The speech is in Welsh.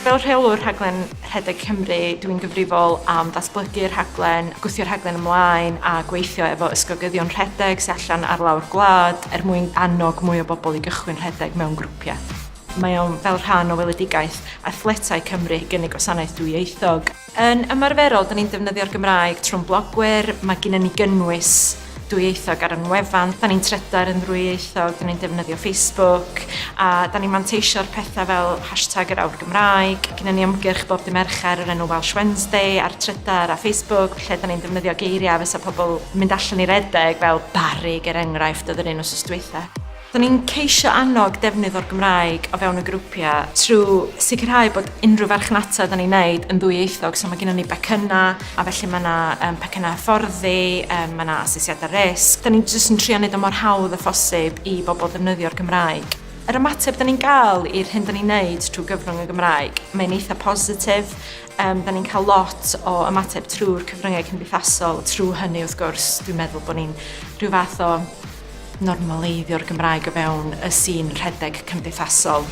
Fel rheolwr rhaglen Rhedeg Cymru, dwi'n gyfrifol am ddatblygu'r rhaglen, gwthio'r rhaglen ymlaen a gweithio efo ysgogyddion rhedeg sy allan ar lawr gwlad er mwyn annog mwy o bobl i gychwyn rhedeg mewn grwpiau. Mae o'n fel rhan o weledigaeth Athletau Cymru i gynnig gwasanaeth dwyieithog. Yn ymarferol, da ni'n defnyddio'r Gymraeg trwy'n blogwyr, mae gennym ni gynnwys dwyieithog ar ein wefan, da ni'n trydar yn ddwyieithog, da ni'n defnyddio Facebook, a da ni'n manteisio ar pethau fel hashtag yr awr Gymraeg. Gennym ni ymgyrch bob dy Mercher o'r enw Welsh Wednesday ar Trydar a Facebook, lle da ni'n defnyddio geiriau fysa pobl mynd allan i redeg, fel barrig er enghraifft oedd yr un wythnos dwytha. Da ni'n ceisio annog defnydd o'r Gymraeg o fewn y grwpiau trwy sicrhau bod unrhyw farchnata da ni'n neud yn ddwyieithog. So mae gennym ni becynnau, a felly mae yna pecynnau hyfforddi, mae yna asesiadau risg. Da ni'n jyst yn trio neud o mor hawdd â phosib i bobl ddefnyddio'r Gymraeg. Yr ymateb da ni'n gael i'r hyn da ni'n neud trwy gyfrwng y Gymraeg, mae'n eitha positif. Da ni'n cael lot o ymateb trwy'r cyfryngau cymdeithasol. Trwy hynny, wrth gwrs, dwi'n meddwl bod ni'n rhyw fath o normaleiddio'r Gymraeg o fewn y sîn rhedeg cymdeithasol.